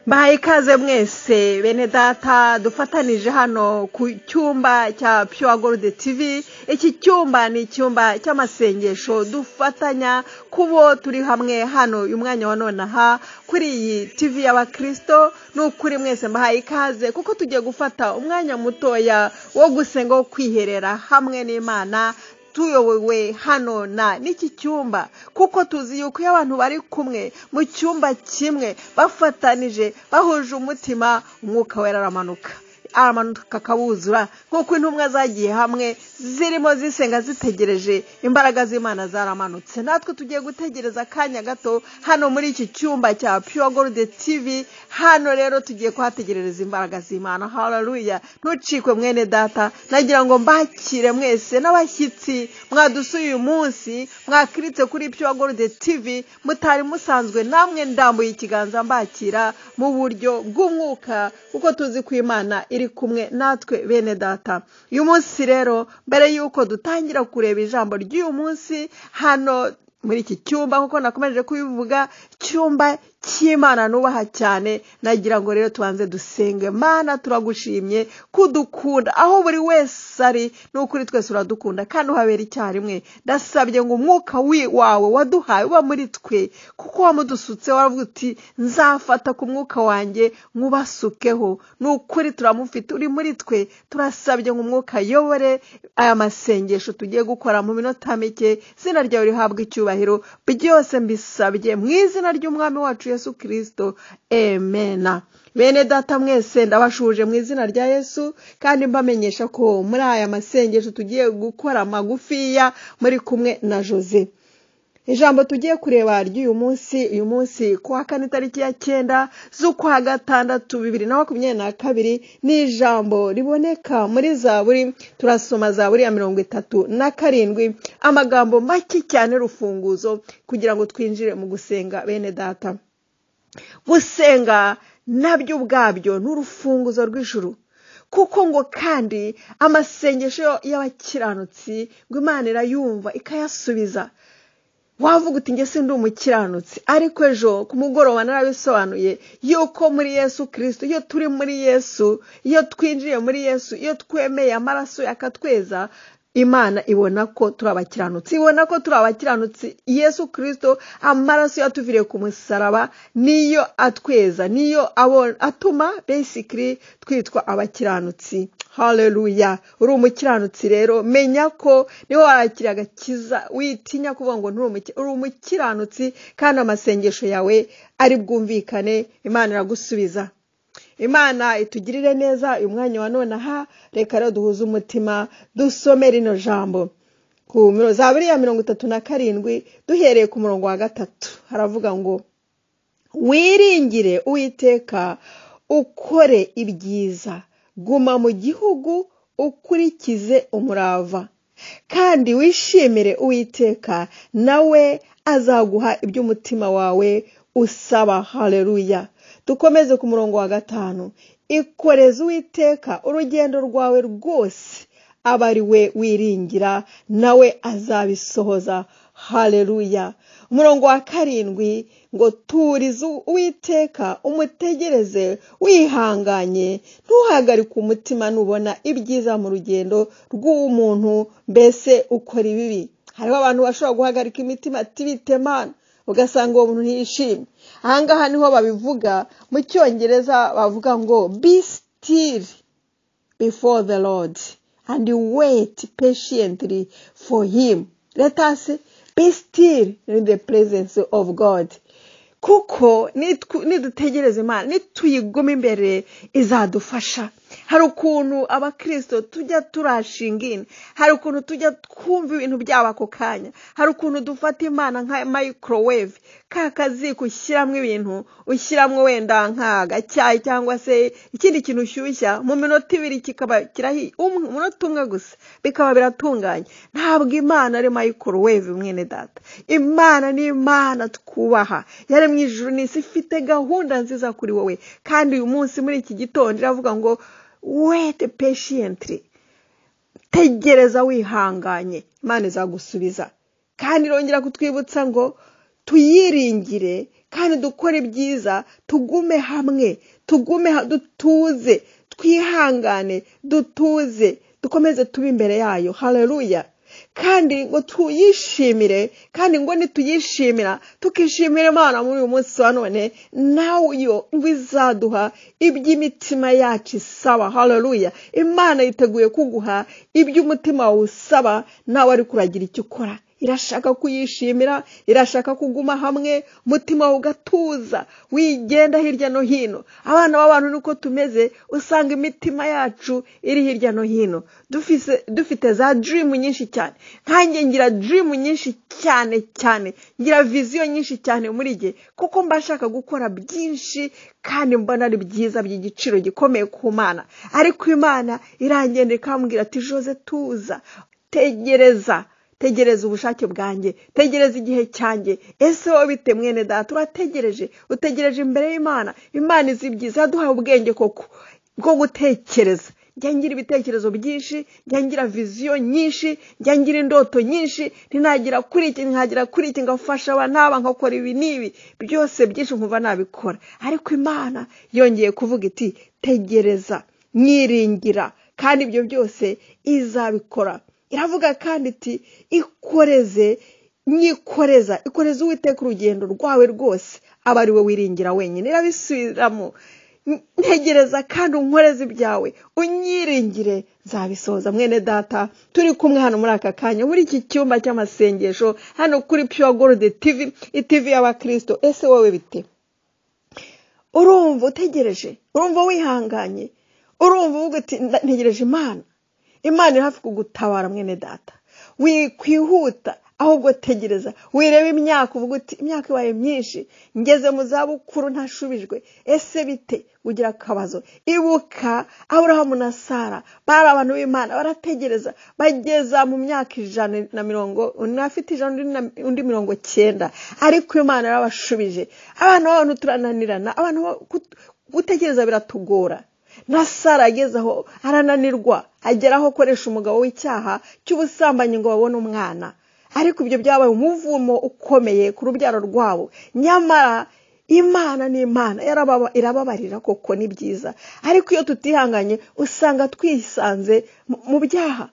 Mbahaye ikaze mwese bene data dufatanije hano ku cyumba cya Pure Gold TV. Iki cyumba ni icyumba cy'amasengesho dufatanya kubo turi hamwe hano uyu mwanya wa nonaha kuri iyi TV y'Abakristo. Ni ukuri mwese mbahaye ikaze kuko tugiye gufata umwanya mutoya wo gusenga, wo kwiherera hamwe n'Imana tuyobowe hano na n'iki cyumba, kuko tuzi yuko iyo abantu bari kumwe mu cyumba kimwe bafatanije bahuje umutima, umwuka wera aramanuka akabuzura, nk'uko intumwa zagiye hamwe zirimo zisenga zitegereje imbaraga z'Imana zaramanutse. Natwe tugiye gutegereza akanya gato hano muri iki cyumba cya Pure Gold TV. Hano rero tugiye kuhategerereza imbaraga z'Imana. Haleluya! Ntucikwe mwene data, nagira ngo mbakire mwese n'abashyitsi mwadusuye uyu munsi, mwakiritse kuri Pure Gold TV mutari musanzwe, namwe ndambuye ikiganza mbakira mu buryo bw'umwuka, kuko tuzi ko Imana iri kumwe natwe bene data. Uyu munsi rero mbere yuko dutangira kureba ijambo ry'uyu munsi hano muri iki cyumba, kuko nakomeje kubivuga, icyumba cy'Imana nubaha cyane, nagira ngo rero tubanze dusenge. Mana, turagushimye kudukunda aho buri wese ari, n'ukuri twese uradukunda kandi uhabera icyarimwe. Ndasabye ngo umwuka wawe waduhaye uba muri twe, kuko wamudusutse waravuga uti nzafata ku mwuka wanjye nkubasukeho. N'ukuri turamufite uri muri twe. Turasabye ngo umwuka ayobore aya masengesho tugiye gukora mu minota mike. Izina ryawe rihabwe icyubahiro, byose mbisabye mu izina ry'Umwami wacu Yesu Kristo, amena. Bene data mwese ndabashuje mu izina rya Yesu, kandi mbamenyesha ko muri aya masengesho tugiye gukora magufiya muri kumwe na Jose. Ijambo tugiye kureba ry'uyu munsi, uyu munsi kuwa kane tariki ya 9 z'ukwa gatandatu 2022, ni ijambo riboneka muri Zaburi. Turasoma Zaburi ya 37, amagambo make cyane rufunguzo kugira ngo twinjire mu gusenga. Bene data, gusenga nabyo ubwabyo ni urufunguzo rw'ijuru, kuko ngo kandi amasengesho y'abakiranutsi ngo Imana irayumva ikayasubiza. Wavuga uti nge sindi umukiranutsi, ariko ejo ku mugoroba narabisobanuye yuko muri Yesu Kristo, iyo turi muri Yesu, iyo twinjiye muri Yesu, iyo twemeye amaraso akatweza, Imana ibona ko turi abakiranutsi, ibona ko turi abakiranutsi. Yesu Kristo amaraso yatuviriye ku musaraba niyo atweza, niyo atuma basically twitwa abakiranutsi. Haleluya! Uri umukiranutsi rero, menya ko niho warakira agakiza, witinya kuvuga ngo uri umukiranutsi, kandi amasengesho yawe ari bwumvikane, Imana iragusubiza. Imana itugirire neza uyu mwanya wa nonaha. Reka rero duhuze umutima dusome rino jambo ku Zaburi ya 37 duhereye ku murongo wa 3. Haravuga ngo wiringire Uwiteka ukore ibyiza, guma mu gihugu ukurikize umurava, kandi wishimire Uwiteka nawe azaguha ibyo umutima wawe usaba. Haleluya! Dukomeze ku murongo wa 5. Ikoreze Uwiteka urugendo rwawe rwose, aba ari we wiringira nawe azabisohoza. Haleluya! Umurongo wa 7 ngo turize Uwiteka umutegereze wihanganye, ntuhagarike umutima nubona ibyiza mu rugendo rw'umuntu mbese ukora ibibi. Hariho abantu bashobora guhagarika imitima ati bitemana, ugasanga uwo muntu ntiyishimye. Ahangaha niho babivuga mu Cyongereza, bavuga ngo be still before the Lord and wait patiently for him. Let us be still in the presence of God. Kuko nidutegereza Imana, nituyiguma imbere, izadufasha. Hari ukuntu abakristo tujya turashinga in, hari ukuntu tujya twumva ibintu byaba ako kanya, hari ukuntu dufata Imana nka microwave, ka kaziko ushyiramo ibintu, ushyiramo wenda nk'agacyayi cyangwa se ikindi kintu ushyushya, mu minota 2 kikaba kirahiye, umunota umwe gusa bikaba biratunganye. Ntabwo Imana ari microwave mwene data. Imana ni Imana twubaha, yaremye ijuru n'isi, ifite gahunda nziza kuri wowe. Kandi uyu munsi muri iki gitondo iravuga ngo wait patiently, tegereza wihanganye, Imana izagusubiza. Kandi irongera kutwibutsa ngo tuyiringire kandi dukore ibyiza, tugume hamwe, tugume dutuze, twihangane, dutuze, dukomeze tube imbere yayo. Haleluya. Kandi ngo tuyishimire, kandi ngo nituyishimira tukishimira Imana muri uyu munsi wa none, nawe yo ngo izaduha iby'imitima yacu isaba. Haleluya. Imana yiteguye kuguha iby'umutima wawe usaba, nawe ariko uragira icyo ukora. Irashaka kuyishimira, irashaka kuguma hamwe, umutima wawe ugatuza, wigenda hirya no hino. Abana b'abantu niko tumeze, usanga imitima yacu iri hirya no hino, dufite za dream nyinshi cyane. Nkanjye ngira dream nyinshi cyane cyane, ngira vision nyinshi cyane muri jye, kuko mba nshaka gukora byinshi kandi mbona ari byiza by'igiciro gikomeye ku Mana. Ariko Imana irangenda ikambwira ati Jose, tuza, tegereza, tegereza ubushake bwanjye, tegereza igihe cyanjye. Ese wowe bite mwene data? Urategereje, utegereje imbere y'Imana. Imana izi ibyiza, yaduhaye ubwenge koko bwo gutekereza. Njya ngira ibitekerezo byinshi, njya ngira viziyo nyinshi, njya ngira indoto nyinshi, ntinagira kuri iki, nkagira kuri iki, ngafasha aba n'aba, nkakora ibi n'ibi byose byinshi, nkumva nabikora. Ariko Imana yongeye kuvuga iti tegereza, nyiringira, kandi ibyo byose izabikora. Iravuga kandi iti ikoreze, nyikoreza, ikoreze Uwiteka urugendo rwawe rwose, aba ari we wiringira wenyine. Irabisubiramo, ntegereza kandi unkoreze ibyawe, unyiringire, nzabisohoza. Mwene data, turi kumwe hano muri aka kanya, muri iki cyumba cy'amasengesho, hano kuri Pure Gold TV, TV y'Abakristo. Ese wowe bite? Urumva utegereje? Urumva wihanganye? Urumva uvuga uti ntegereje Imana? Imana iri hafi kugutabara mwene data. Wikwihuta, ahubwo tegereza. Wirebe imyaka uvuga uti imyaka ibaye myinshi, ngeze mu zabukuru ntashubijwe. Ese bite? Ugira akabazo. Ibuka Aburahamu na Sara, bari abantu b'Imana, barategereza bageza mu myaka 120, undi afite 100 undi 90, ariko Imana yarabashubije. Abantu b'abantu turananirana, abantu gutegereza biratugora. Na Sara ageze aho arananirwa, agera aho akoresha umugabo w'icyaha cy'ubusambanyi ngo babone umwana. Ariko ibyo byabaye umuvumo ukomeye ku rubyaro rwabo. Nyamara Imana ni Imana, irababarira koko, ni byiza. Ariko iyo tutihanganye usanga twisanze mu byaha,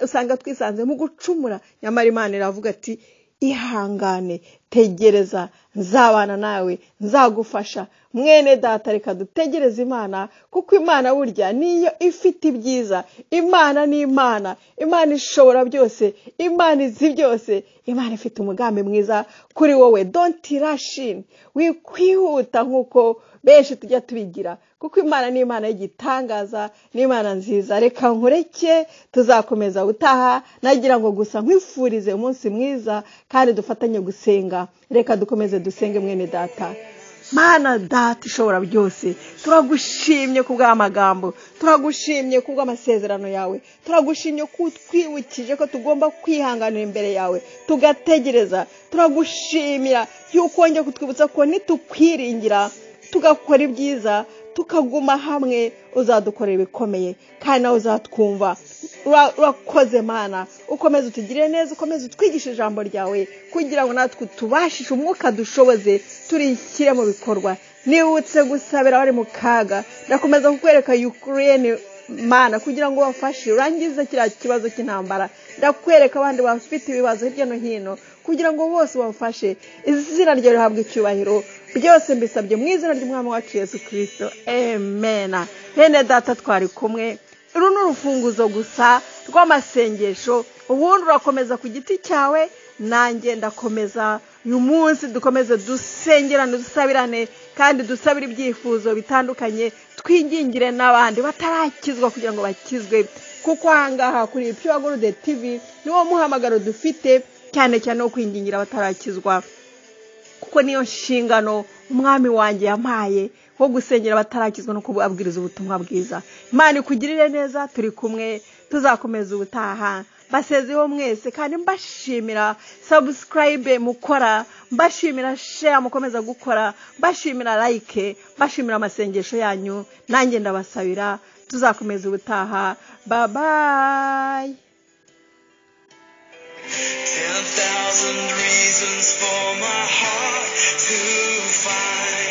usanga twisanze mu gucumura. Nyamara Imana iravuga ati ihangane, tegereza, nzabana nawe, nzagufasha. Mwene data, reka dutegereze Imana, kuko Imana burya niyo ifite ibyiza. Imana ni Imana, Imana ishobora byose, Imana izi byose, Imana ifite umugambi mwiza kuri wowe. Don't rush in, wikwihuta nk'uko benshi tujya tubigira, kuko Imana ni Imana y'igitangaza, ni Imana nziza. Reka nkureke, tuzakomeza gutaha. Nagira ngo gusa nkwifurize umunsi mwiza, kandi dufatanye gusenga. Reka dukomeze dusenge mwene data. Mana data ishobora byose, turagushimye kubw'amagambo, turagushimye kubw'amasezerano yawe, turagushimye ko utwibukije ko tugomba kwihanganira imbere yawe tugategereza. Turagushimira yuko wongeye kutwibutsa ko nitukwiringira tugakora ibyiza, tukaguma hamwe, uzadukorera ibikomeye kandi nawe uzatwumva. Urakoze Mana, ukomeze utugirire neza, ukomeze utwigishe ijambo ryawe, kugira ngo natwe tubashishe umwuka dushoboze turishyire mu bikorwa. Nibutse gusabira abari mu kaga, ndakomeza kukwereka Ukraine Mana, kugira ngo ubafashe urangize kiriya kibazo cy'intambara. Ndakwereka abandi bafite ibibazo hirya no hino, kugira ngo bose ubafashe. Izina ryawe rihabwe icyubahiro. Byose mbisabye mu izina ry'Umwami wacu Yesu Kristo, amen. Bene data, twari kumwe. Uru ni urufunguzo gusa rw'amasengesho, ubundi urakomeza ku giti cyawe, nanjye ndakomeza. Uyu munsi dukomeze dusengerane, dusabirane, kandi dusabire ibyifuzo bitandukanye, twingingire n'abandi batarakizwa kugira ngo bakizwe, kuko ahangaha kuri Pure Gold TV niwo muhamagaro dufite, cyane cyane wo kwingingira abatarakizwa, kuko niyo nshingano Umwami wanjye yampaye wo gusengera abatarakizwa no kubabwiriza ubutumwa bwiza. Imana ikugirire neza, turi kumwe, tuzakomeza ubutaha. Mbasezeho mwese, kandi mbashimira subscribe mukora, mbashimira share mukomeza gukora, mbashimira like, mbashimira amasengesho yanyu. Nanjye ndabasabira, tuzakomeza ubutaha. Bye bye. 10,000 1,000 reasons for my heart to find.